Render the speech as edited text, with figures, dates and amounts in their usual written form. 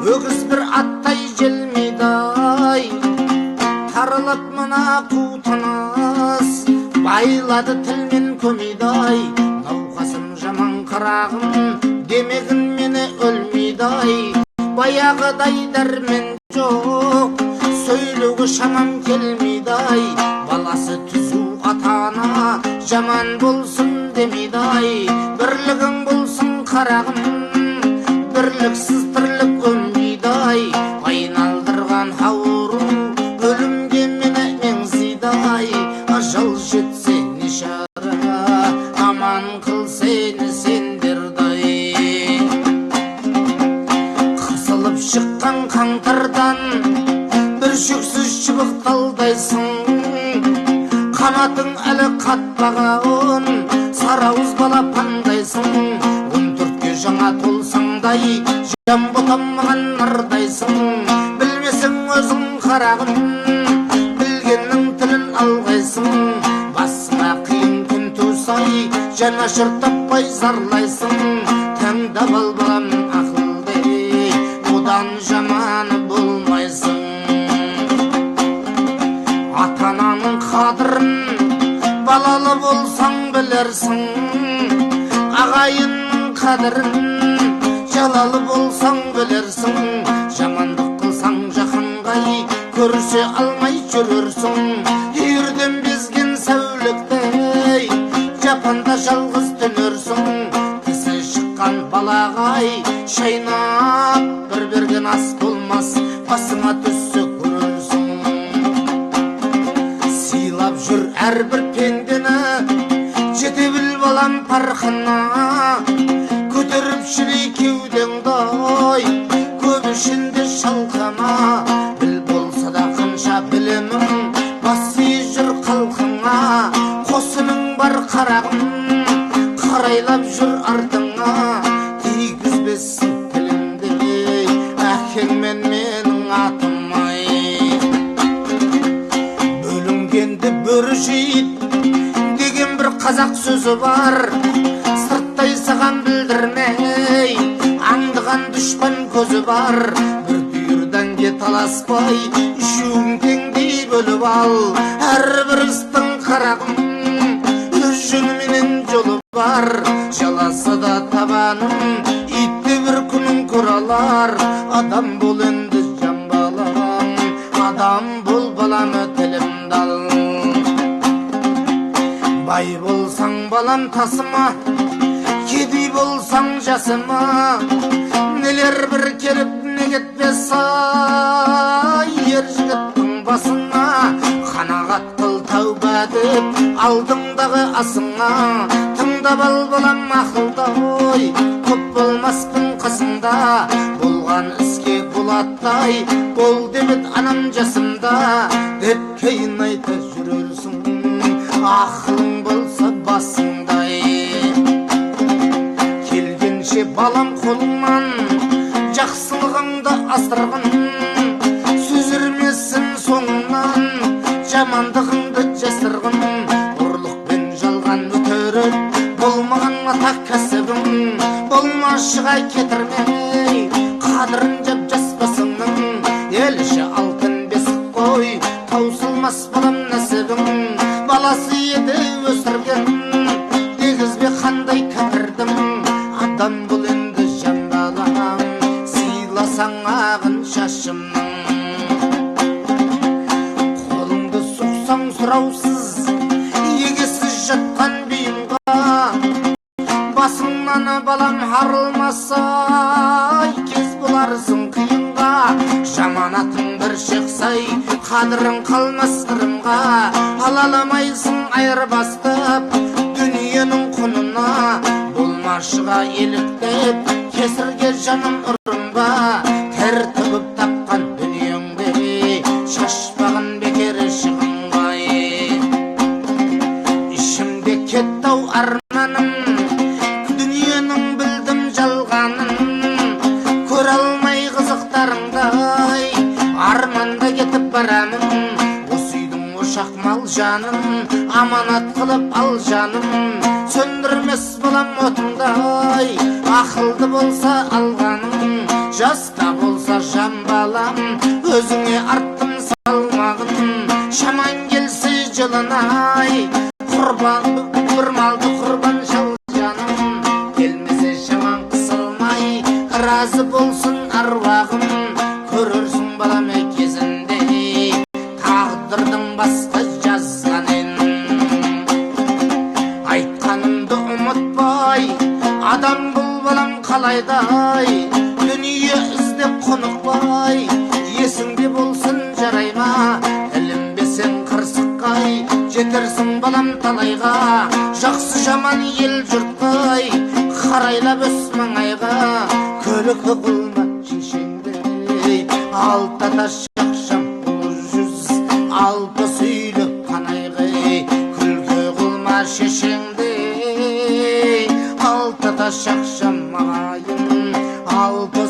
Өгіз бір аттай желмейді-ай, тарылып мына қу тыныс, байлады тілмен көмейді-ай. Науқасым жаман қырағым, демегін мені өлмейді-ай. Баяғыдай дәрмен жоқ, сөйлеуге шамам келмейді-ай. Баласы түзу ата-ана, жаман болсын демейді-ай. Бірлігің болсын қарағым, бірліксіз тірлік өнбейді-ай. Айналдырған ауру өлімге мені меңзейді-ай. Ажал жетсе не шара, аман қыл сені сендерді-ай. Қысылып шыққан қаңтардан бір шөксіз шыбық талдайсың. Қанатың әлі қатпаған, сарауыз балапандайсың. 14-ке жаңа толсаңдай, жан ботамаған нардайсың. Білмесең өзің қарағым, білгеннің тілін алғайсың. Басыңа қиын күн тусай, жанашыр таппай зарлайсың. Тыңдап ал балам ақылды, одан жаманы болмайсың. Ата-ананың қадірін балалы болсаң білерсің. Ағайынның қадірін жалалы болсаң білерсің. Жамандық қылсаң жақынғай, көрісе алмай жүрерсің. Үйірден безген сәуліктей, жапанда жалғыз түнерсің. Тісі шыққан балағай, шайнап бір берген ас болмас, басыңа түссе көрерсің. Сыйлап жүр әрбір пендені, жете біл балам парқына. Көтеріп шірей кеудеңді ай, көп ішінде шалқыма. Біл болса да қанша білімің, бас ие жүр халқыңа. Қосының бар қарағым, қарайлап жүр артыңа. Тигізбесін тілімді, әкеңмен менің атым-ай. Бөлінгенді бөрі жейді деген бір қазақ сөзі бар. Сырттай саған білдірмей, аңдыған дұшпан көзі бар. Бір түйір таласпай, үшеуің теңдей бөліп ал. Әрбір істің қарағым, өз жөніменен жолы бар. Жаласа да табаным, итті бір күнін көре алар. Адам бол енді жан балам, адам бол балам тілімді ал. Бай болсаң балам тасыма, кедей болсаң жасыма. Нелер бір келіп не кетпес ай, ер жігіттің басына. Қанағат қыл тәуба деп алдыңдағы асыңа. Тыңдап ал балам ақылды ой, көп болмаспын қасыңда. Болған іске болаттай, бол деп еді анам жасымда. Деп кейін айта жүрерсің, ақылың болса басыңдай. Келгенше балам қолыңнан, жақсылығыңды асырғын. Сөз соңынан, жамандығыңды жасырғын. Ұрлық пен жалған өтірік болмаған ата кәсібің. Болмашыға кетірмей, қадірін жап жас басыңның. Ел іші алтын бесік қой, таусылмас балам нәсібің. Баласы еді өсірген, дегізбе қандай кәпірдің. Адам бол енді жан балам, сыйласаң ағын шашымның. Қолыңды сұқсаң сұраусыз, егесіз жатқан бұйымға. Басыңнан балам арылмаса, кез боларсың қиынға. Жаман атың бір шықсай, қадірің қалмас ырымға. Ала алмайсың айырбастап дүниенің құнына. Болмашыға еліктеп, кесірге жаным ұрынба. Тер төгіп тапқан дүниеңді, шашпағын бекер шығынбай. Ішімде кетті-ау арманым, дүниенің білдім жалғанын. Көре алмай қызықтарыңдай, арманда кетіп барамын. Осы үйдің ошақ мал жанын, аманат қылып ал жаным. Сөндірмес балам отыңдай, ақылды болса алғаның. Жаста болса жан балам, өзіңе арттым салмағын. Шаман келсе жылынай, құрбан бір малды құрбан шал жаным. Келмесе шаман қысылмай, разы болсын аруағым. Көрерсің балам кезінде, тағдырдың басқа жазғанын. Айтқанымды ұмытпай, адам бұл балам қалайдай, дүние іздеп құнықпай, есіңде болсын жарай ма? Ілінбесең қырсыққай, жетерсің балам талайға. Жақсы жаман ел жұртқай, қарайлап өс маңайға. Күлкі қылма шешеңді, алты ата шақшам ұлы жүз, алпыс үйлі қанайғай. Күлкі қылма шешеңді, алты ата шақшам ағайын, алпыс